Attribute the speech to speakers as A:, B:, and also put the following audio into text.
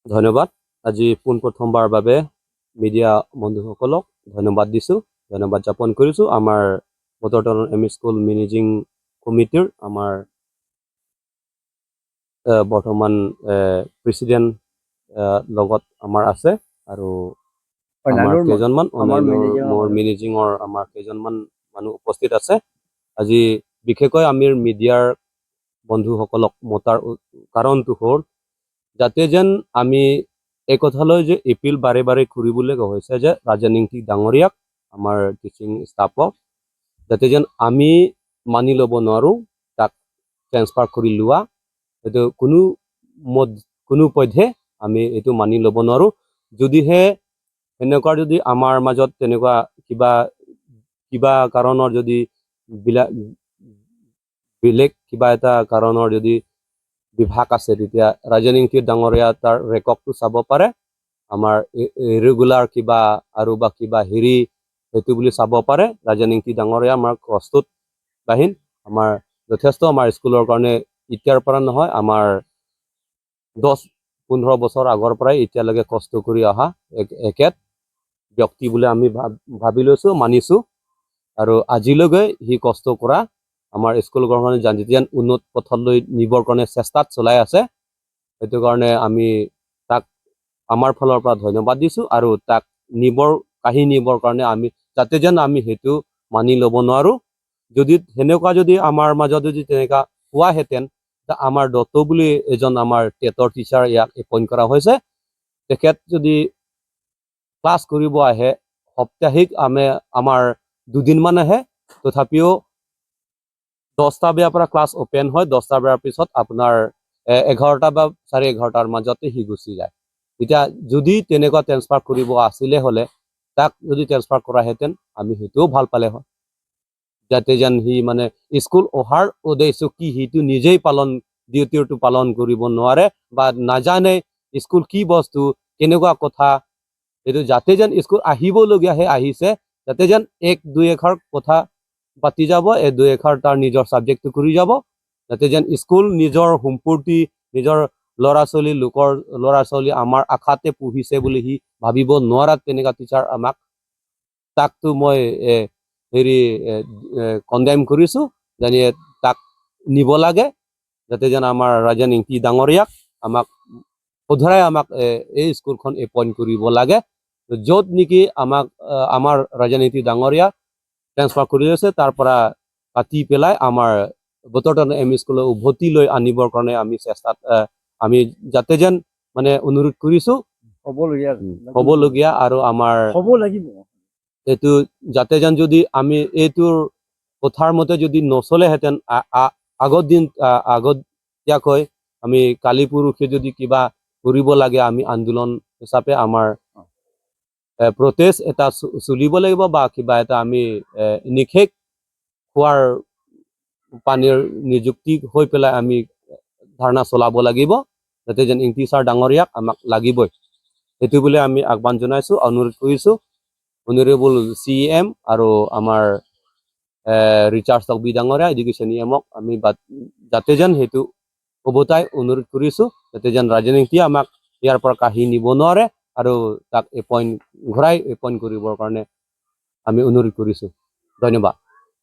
A: ধন্যবাদ। আজি পোনপ্ৰথমবাৰ বাবে মিডিয়া বন্ধুসকলক ধন্যবাদ দিছোঁ, ধন্যবাদ জ্ঞাপন কৰিছোঁ। আমাৰ বতৰটাউন এম ই স্কুল মেনেজিং কমিটিৰ আমাৰ বৰ্তমান প্ৰেচিডেণ্ট লগত আমাৰ আছে আৰু আমাৰ
B: অন্যান্যৰ
A: কেইজনমান
B: আমাৰ
A: অন্যান্য
B: মেনেজিঙৰ
A: মোৰ
B: মানুহ।
A: মেনেজিঙৰ আমাৰ কেইজনমান মানুহ উপস্থিত আছে। আজি বিশেষকৈ আমি মিডিয়াৰ বন্ধুসকলক মতাৰ কাৰণটো হ'ল যাতে যেন আমি এই কথালৈ যে এপিল বাৰে বাৰে কৰিবলৈ হৈছে যে ৰাজেন ইংতি ডাঙৰীয়াক, আমাৰ টিচিং ষ্টাফক যাতে যেন আমি মানি ল'ব নোৱাৰোঁ, তাক ট্ৰেন্সফাৰ কৰি লোৱা এইটো কোনো মত কোনো পধ্যে আমি এইটো মানি ল'ব নোৱাৰোঁ। যদিহে সেনেকুৱা যদি আমাৰ মাজত তেনেকুৱা কিবা কিবা কাৰণৰ যদি বেলেগ কিবা এটা কাৰণৰ যদি বিভাগ আছে, তেতিয়া ৰাজেন ইংতি ডাঙৰীয়া তাৰ ৰেকৰ্ডটো চাব পাৰে। আমাৰ ৰেগুলাৰ কিবা আৰু বা কিবা হেৰি সেইটো বুলি চাব পাৰে। ৰাজেন ইংতি ডাঙৰীয়া আমাৰ কষ্টত বাহিন আমাৰ যথেষ্ট আমাৰ স্কুলৰ কাৰণে এতিয়াৰ পৰা নহয়, আমাৰ 10-15 বছৰ আগৰ পৰাই এতিয়ালৈকে কষ্ট কৰি অহা একেত ব্যক্তি বুলি আমি ভাবি লৈছোঁ, মানিছোঁ। আৰু আজিলৈকে সি কষ্ট কৰা আমাৰ স্কুলখনৰ যেতিয়া উন্নত পথলৈ নিবৰ কাৰণে চেষ্টাত চলাই আছে, সেইটো কাৰণে আমি তাক আমাৰ ফালৰ পৰা ধন্যবাদ দিছোঁ। আৰু তাক নিবৰ কাঢ়ি নিবৰ কাৰণে আমি যাতে যেন আমি সেইটো মানি ল'ব নোৱাৰোঁ। যদি সেনেকুৱা যদি আমাৰ মাজত যদি তেনেকুৱা হোৱাহেঁতেন, আমাৰ দত্ত বুলি এজন আমাৰ টেটৰ টিচাৰ ইয়াক এপইণ্ট কৰা হৈছে। তেখেত যদি ক্লাছ কৰিব আহে, সাপ্তাহিক আমি আমাৰ দুদিনমান আহে, তথাপিও 10টা বজাৰ পৰা ক্লাছ অ'পেন হয়। 10টা বজাৰ পিছত আপোনাৰ 11টা বা 11:30টাৰ মাজতে সি গুচি যায়। এতিয়া যদি তেনেকুৱা ট্ৰেন্সফাৰ কৰিব আছিলে হ'লে, তাক যদি ট্ৰেন্সফাৰ কৰাহেঁতেন, আমি সেইটোও ভাল পালে হয়। যাতে যেন সি মানে স্কুল অহাৰ উদ্দেশ্য কি সেইটো নিজেই পালন ডিউটিটো পালন কৰিব নোৱাৰে বা নাজানে স্কুল কি বস্তু, কেনেকুৱা কথা। এইটো যাতে যেন স্কুল আহিবলগীয়াহে আহিছে, যাতে যেন এক দুই এষাৰ কথা পাতি যাব, এক দুই এষাৰ তাৰ নিজৰ ছাবজেক্টটো কৰি যাব, যাতে যেন স্কুল নিজৰ সম্পত্তি, নিজৰ ল'ৰা ছোৱালী, লোকৰ ল'ৰা ছোৱালী আমাৰ আশাতে পঢ়িছে বুলি সি ভাবিব নোৱাৰাত তেনেকুৱা টিচাৰ আমাক তাকতো মই হেৰি কণ্ডেম কৰিছোঁ। জানি তাক নিব লাগে, যাতে যেন আমাৰ ৰাজেন ইংতি ডাঙৰীয়াক আমাক শুধৰাই আমাক এই স্কুলখন এপইণ্ট কৰিব লাগে, য'ত নেকি আমাক আমাৰ ৰাজেন ইংতি ডাঙৰীয়া ট্ৰেন্সফাৰ কৰি আছে, তাৰ পৰা কাটি পেলাই আমাৰ বতৰটাউন এম ই স্কুললৈ উভতি লৈ আনিবৰ কাৰণে আমি চেষ্টাত আমি যাতে যেন মানে অনুৰোধ কৰিছোঁ।
B: হ'বলগীয়া।
A: হ'বলগীয়া আৰু আমাৰ
B: হ'ব লাগিব।
A: এইটো যাতে যেন যদি আমি এইটোৰ কথাৰ মতে যদি নচলেহেঁতেন, আগত দিন আগতীয়াকৈ আমি কালি পৰহি যদি কিবা কৰিব লাগে, আমি আন্দোলন হিচাপে আমাৰ প্ৰটেষ্ট এটা চলিব লাগিব বা কিবা এটা আমি নিষেধ খোৱাৰ পানীৰ নিযুক্তি হৈ পেলাই আমি ধাৰণা চলাব লাগিব, যাতে যেন ইংতি ছাৰ ডাঙৰীয়াক আমাক লাগিবই, সেইটো বুলি আমি আহ্বান জনাইছোঁ, অনুৰোধ কৰিছোঁ। অনাৰেবল চি এম আৰু আমাৰ ৰিচাৰ্ড টকবি ডাঙৰীয়া, এডুকেশ্যন ই এমক আমি যাতে যেন সেইটো উভতাই অনুৰোধ কৰিছোঁ, যাতে যেন ৰাজেন ইংতিয়ে আমাক ইয়াৰ পৰা কাঢ়ি নিব নোৱাৰে আৰু তাক এপইণ্ট ঘূৰাই এপইণ্ট কৰিবৰ কাৰণে আমি অনুৰোধ কৰিছোঁ। ধন্যবাদ।